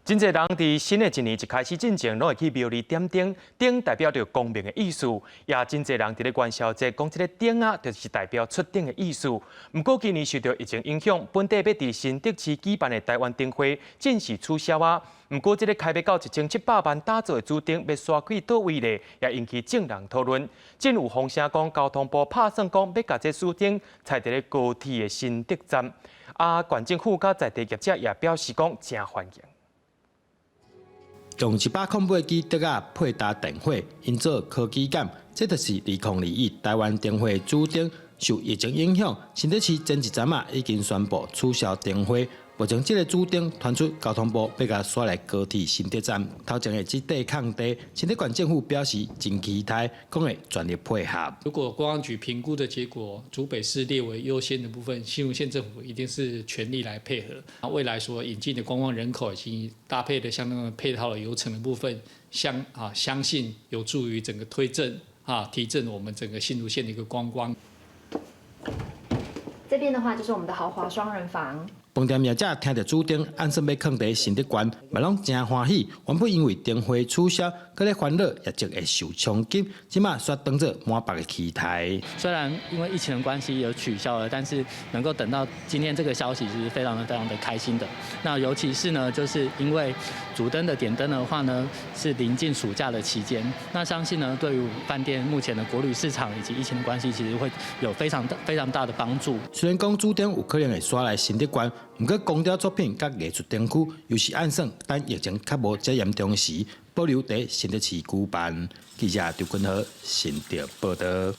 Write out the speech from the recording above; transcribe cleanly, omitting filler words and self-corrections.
真濟人佇新的一年一開始進前，攏會去廟裡點燈，燈代表著光明的意思。也真濟人佇咧元宵節講這个燈仔，就是代表出頂的意思。毋過今年受著疫情影響，本底欲佇新竹市舉辦的台灣燈會正式取消啊。毋過這个開欲到1700萬打造的主燈欲徙去佗位咧，也引起眾人討論。真有風聲講，交通部拍算講欲共這主燈拆佇咧高鐵的新竹站。啊，縣政府佮在地業者也表示講誠歡迎。用108支笛仔配搭電火，營造科技感，這就是2021台灣燈會主燈。受疫情影響，新竹市前一陣仔已經宣布取消燈會。目前這个主燈傳出交通部欲共徙來高鐵新竹站，頭前的這塊空地，新竹縣政府表示真期待，講會全力配合。如果觀光局評估的結果，竹北市列為優先的部分，新竹縣政府一定是全力來配合。未來所引進的觀光人口以及搭配的相當的配套的遊程的部分，相信有助於整個推振提振我們整個新竹縣的一個觀光。這邊的話就是我們的豪華雙人房。飯店業者聽著主燈按算欲囥佇新竹縣，嘛攏誠歡喜。原本因為燈會取消，閣咧煩惱業績會受衝擊，這馬煞當做滿腹的期待。雖然因為疫情的關係有取消了，但是能夠等到今天這個消息，是非常的非常的開心的。那尤其是呢，就是因為主燈的點燈的話呢，是臨近暑假的期間，那相信呢，對於飯店目前的國旅市場以及疫情的關係，其實會有非常大非常大的幫助。雖然講主燈有可能會徙來新竹縣，毋過光雕作品佮藝術燈區又是按算等疫情較無遮嚴重時，保留佇新竹市舉辦。記者張君和新竹報導。